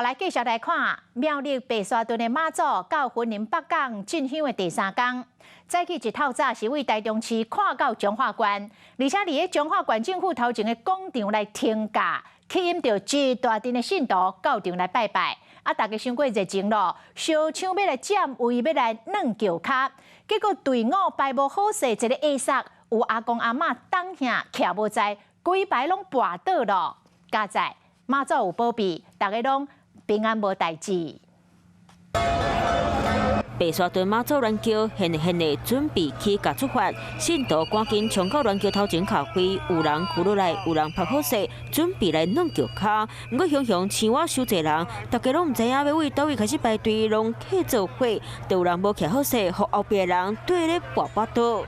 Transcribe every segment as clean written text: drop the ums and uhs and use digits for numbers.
來繼續來看苗栗白沙屯的媽祖到雲林北港進香的第三工，早起一透早是對台中市跨到彰化縣，而且佇咧彰化縣政府頭前的廣場來停轎，吸引著一大陣的信徒到場來拜拜。啊，大家傷過熱情咯，相搶欲來佔位，欲來軟轎跤，結果隊伍排無好勢，一个下煞有阿公阿嬤擋兄徛無在，規排攏跋倒咯。佳哉媽祖有保庇，大家攏平安無代誌。白沙屯媽祖鸞轎現現的準備起駕出發，信徒趕緊衝到鸞轎頭前卡位，有人扶落來，有人拍好勢，準備來軟轎跤。毋過雄雄青蛙傷濟人，大家攏毋知影欲對佗位開始排隊，攏客做伙，就有人無徛好勢，予後壁的人綴咧跋跋倒。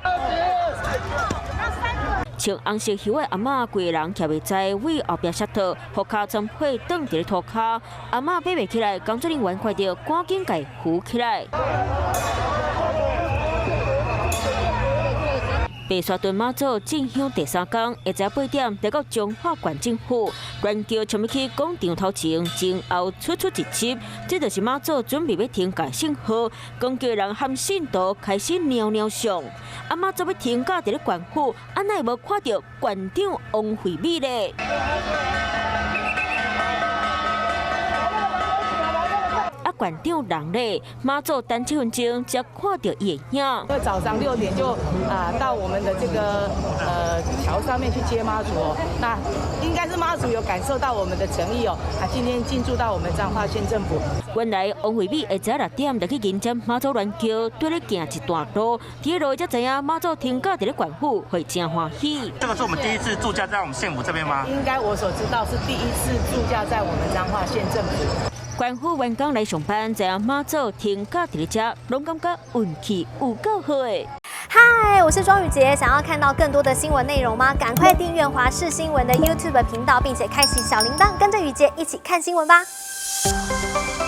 穿紅色袖的阿嬤，規个人徛袂在，對後壁摔倒，予跤全破斷佇咧塗跤。阿嬤爬袂起來，工作人員看著，趕緊共扶起來。白沙屯媽祖進香第三工，下晝8點來到彰化縣政府，鸞轎衝入去廣場頭前，前後出出一輯，這就是媽祖準備欲停駕信號。扛轎人和信徒開始蹑蹑上。啊媽祖欲停駕佇咧縣府，啊哪會無看著縣長王惠美咧？啊，縣長人咧？媽祖等7分鐘才看著伊的影。早上6點就啊到我們的這個橋上面去接媽祖哦。那應該是媽祖有感受到我們的誠意哦，啊今天進駐到我們彰化縣政府。原來王惠美下晝6點就去迎接媽祖鸞轎，綴咧行一段路，佇路才知影媽祖停駕佇咧縣府，會真歡喜。這個是我們第一次駐駕在我們縣府這邊嗎？應該我所知道是第一次駐駕在我們彰化縣政府。縣府員工來上班，知影媽祖停駕佇咧遮，攏感覺運氣有夠好的。嗨，我是莊宇傑，想要看到更多的新聞內容嗎？趕快訂閱華視新聞的 YouTube 頻道，並且開啟小鈴鐺，跟着宇傑一起看新聞吧。